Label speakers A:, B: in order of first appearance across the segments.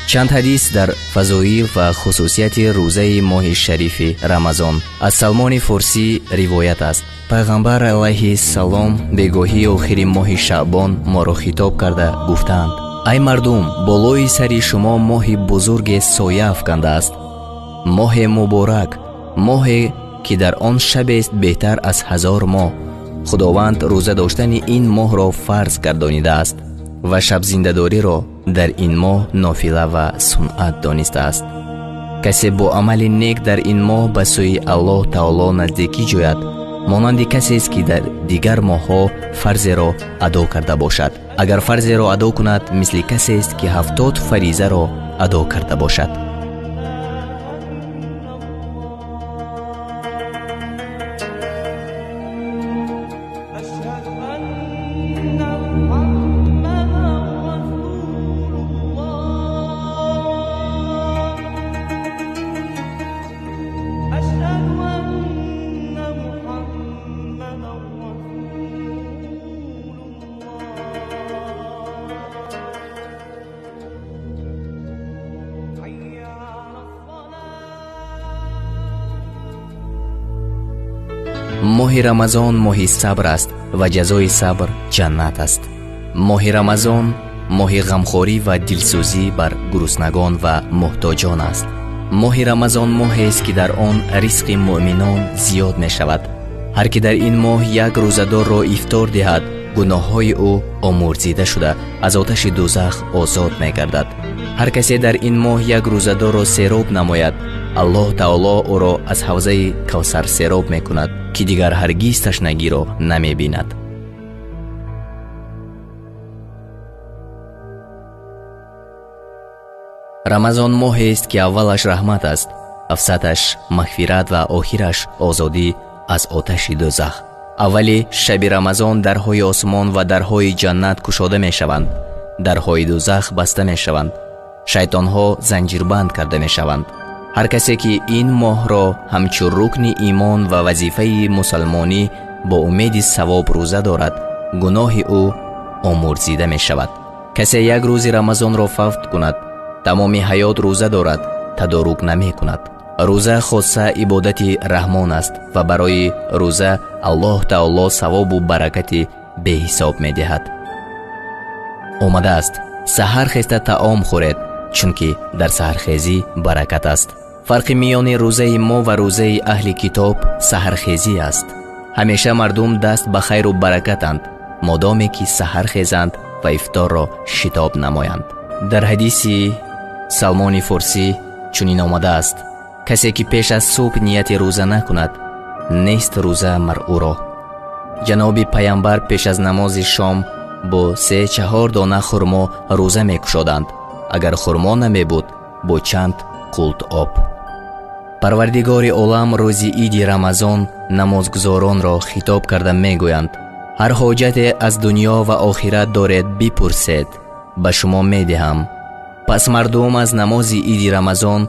A: Чанд ҳадис дар фазоил ва хусусияти рӯзаи моҳи шарифи Рамазон аз Салмони Форсӣ ривоят аст. Пайғамбар алайҳиссалом бегоҳии охири моҳи Шаъбон моро хитоб карда гуфтаанд: ай мардум, болои сари шумо моҳи бузурге соя афкандааст, моҳе муборак, моҳе ки дар он шабест беҳтар аз 1000 моҳ. Худованд рӯза доштани ин моҳро фарз гардонидааст ва шабзиндадориро дар ин моҳ нофила ва сунъат донистааст. Касе бо амали нек дар ин моҳ ба сӯи Аллоҳ таоло наздикӣ ҷӯяд, монанди касест ки дар дигар моҳҳо фарзеро адо карда бошад. Агар фарзеро адо кунад, мисли касест ки 70 фаризаро адо карда бошад. Моҳи Рамазон моҳи сабр аст ва ҷазои сабр ҷаннат аст. Моҳи Рамазон моҳи ғамхорӣ ва дилсӯзӣ бар гуруснагон ва муҳтоҷон аст. Моҳи Рамазон моҳест ки дар он ризқи муъминон зиёд мешавад. Ҳар ки дар ин моҳ як рӯзадорро ифтор диҳад, гуноҳҳои ӯ омурзида шуда аз оташи дӯзах озод мегардад. Ҳар касе дар ин моҳ як рӯзадорро сероб намояд, Аллоҳ таоло ӯро аз ҳавзаи Кавсар сероб мекунад, ки дигар ҳаргиз ташнагиро намебинад. Рамазон моҳест ки аввалаш раҳмат аст, афсаташ мағфират ва охираш озодӣ аз оташи дӯзах. Аввали шаби Рамазон дарҳои осмон ва дарҳои ҷаннат кушода мешаванд, дарҳои дӯзах баста мешаванд, шайтонҳо занҷирбанд карда мешаванд. Ҳар касе ки ин моҳро ҳамчун рукни имон ва вазифаи мусалмонӣ бо умеди савоб рӯза дорад, гуноҳи ӯ омурзида мешавад. Касе як рӯзи Рамазонро фавт кунад, тамоми ҳаёт рӯза дорад, тадорук намекунад. Рӯза хоса ибодати Раҳмон аст ва барои рӯза Аллоҳ таоло савобу баракати беҳисоб медиҳад. Омадааст: саҳар хеста таом хӯред, чунки дар саҳархезӣ баракат аст. Фарқи миёни рӯзаи мо ва рӯзаи аҳли китоб саҳархезӣ аст. Ҳамеша мардум даст ба хайру баракатанд, модоме ки саҳар хезанд ва ифторро шитоб намоянд. Дар ҳадиси Салмони Форсӣ чунин омадааст: касе ки пеш аз субҳ нияти рӯза накунад, нест рӯза мар ӯро. Ҷаноби пайғамбар пеш аз намози шом бо 3-4 дона хурмо рӯза мекушоданд. Агар хурмо намебуд, бо чанд қулт об. Парвардигори олам рӯзи иди Рамазон намозгузоронро хитоб карда мегӯянд: ҳар ҳоҷате аз дунё ва охират доред бипурсед, ба шумо медиҳам. Пас мардум аз намози иди Рамазон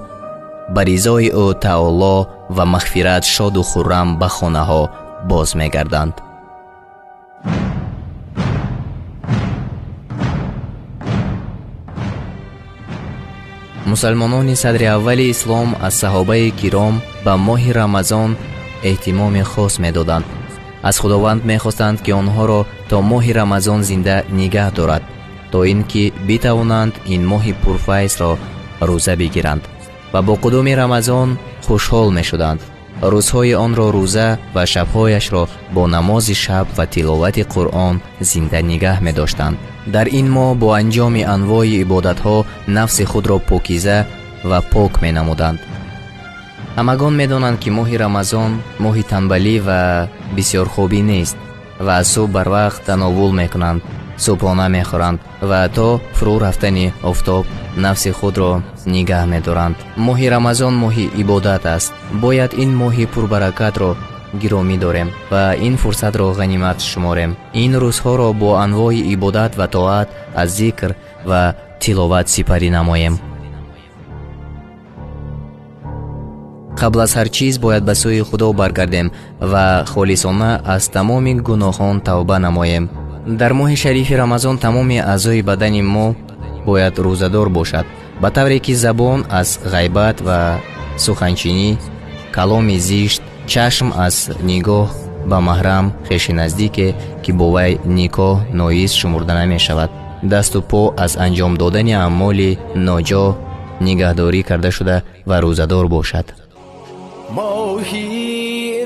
A: ба ризои ӯ таоло ва мағфират шоду хуррам ба хонаҳо боз мегарданд. Мусалмонони садри аввали ислом аз саҳобаи киром ба моҳи Рамазон эҳтимоми хос медоданд. Аз Худованд мехостанд, ки онҳоро то моҳи Рамазон зинда нигаҳ дорад, то ин ки битавонанд ин моҳи пурфайзро рӯза бигиранд ва бо қудуми Рамазон хушҳол мешуданд. Рӯзҳои онро рӯза ва шабҳояшро бо намози шаб ва тиловати Қуръон зинда нигаҳ медоштанд. Дар ин моҳ бо анҷоми анвои ибодатҳо нафси худро покиза ва пок менамуданд. Ҳамагон медонанд, ки моҳи Рамазон моҳи танбалӣ ва бисёрхобӣ нест ва аз субҳ барвақт тановул мекунанд, субҳона мехӯранд ва то фурӯ рафтани офтоб нафси худро нигаҳ медоранд. Моҳи Рамазон моҳи ибодат аст. Бояд ин моҳи пурбаракатро гиромӣ дорем ва ин фурсатро ғанимат шуморем. Ин рӯзҳоро бо анвои ибодат ва тоат аз зикр ва тиловат сипарӣ намоем. Қабл аз ҳар чиз бояд ба сӯи Худо баргардем ва холисона аз тамоми гуноҳон тавба намоем. Дар моҳи шарифи Рамазон тамоми аъзои бадани мо бояд рӯзадор бошад. Ба тавре ки забон аз ғайбат ва суханчинӣ, каломи зишт, чашм аз нигоҳ ба маҳрам, хеши наздике, ки бо вай никоҳ ноиз шумурда намешавад, дасту по аз анҷом додани аъмоли ноҷо нигаҳдорӣ карда шуда ва рӯзадор бошад.
B: Моҳи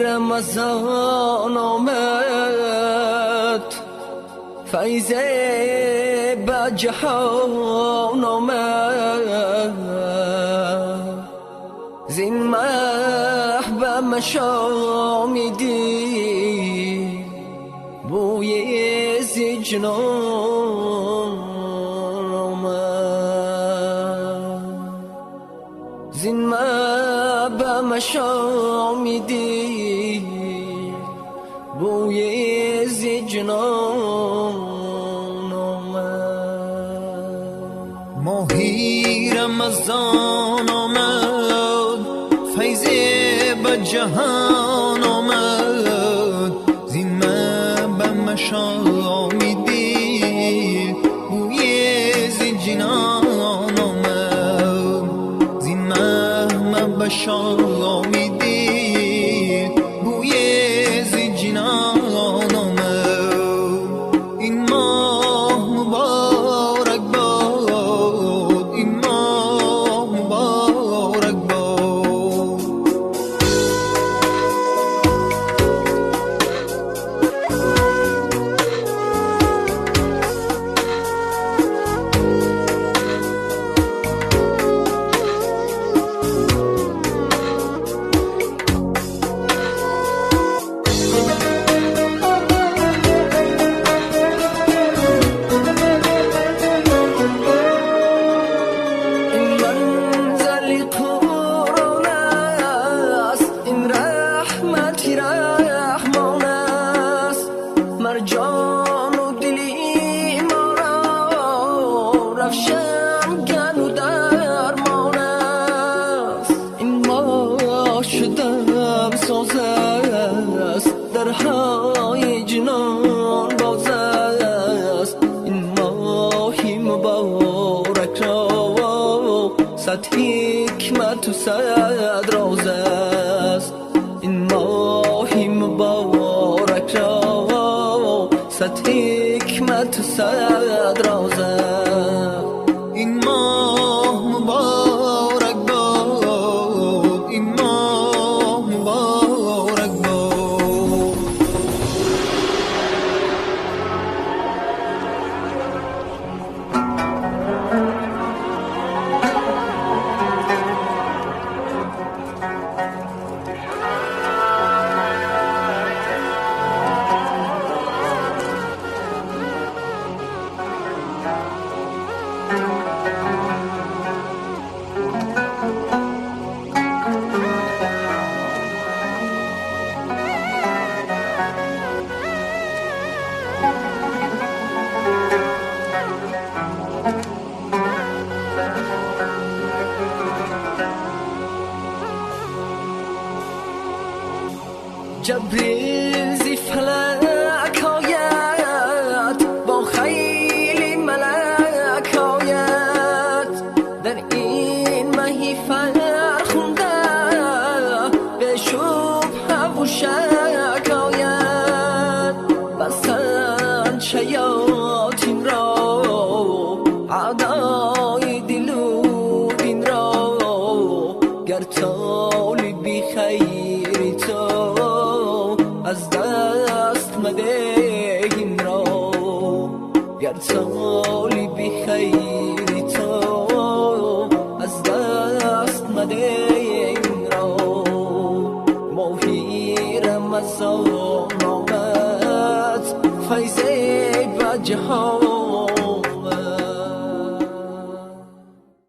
B: Рамазон омад, файзе ба ҷаҳон омад, зин маҳ ба машоми дил бӯи зи ҷинон омад, зин маҳ ба машоми дил бӯи зи ҷинон омад.
C: Моҳи Рамазон омад, файзе ба ҷаҳон омад, зин маҳ ба машоми дил бӯи зи ҷинон омад, зин маҳ ба шоми дил бӯи зи ҷинон омад. Ин моҳ муборак бод, ин моҳ муборак бод.
B: Ин манзали Қуръон аст, ин раҳмати раҳмон аст, марҷону дили моро равшангану дармон аст. Ин моҳ шудам соз аст, дарҳои ҷинон боз аст. Ин моҳи муборакро сад ҳикмату сад роз аст. Ин моҳи муборакро сад ҳикмату сад роз аст.
C: Ин моҳ муборак бод, ин моҳ муборак бод.
B: Ҷабрил зи фалак ояд, бо хайли малак ояд, дар ин маҳи фархунда бешубҳаву шак ояд. Бастанд шаётинро, аъдои дилу динро, гар толиби хайри ту аз даст мадеҳ инро, гар толиби хайри ту аз даст мадеҳ инро. Моҳи Рамазон омад, файзе ба ҷаҳон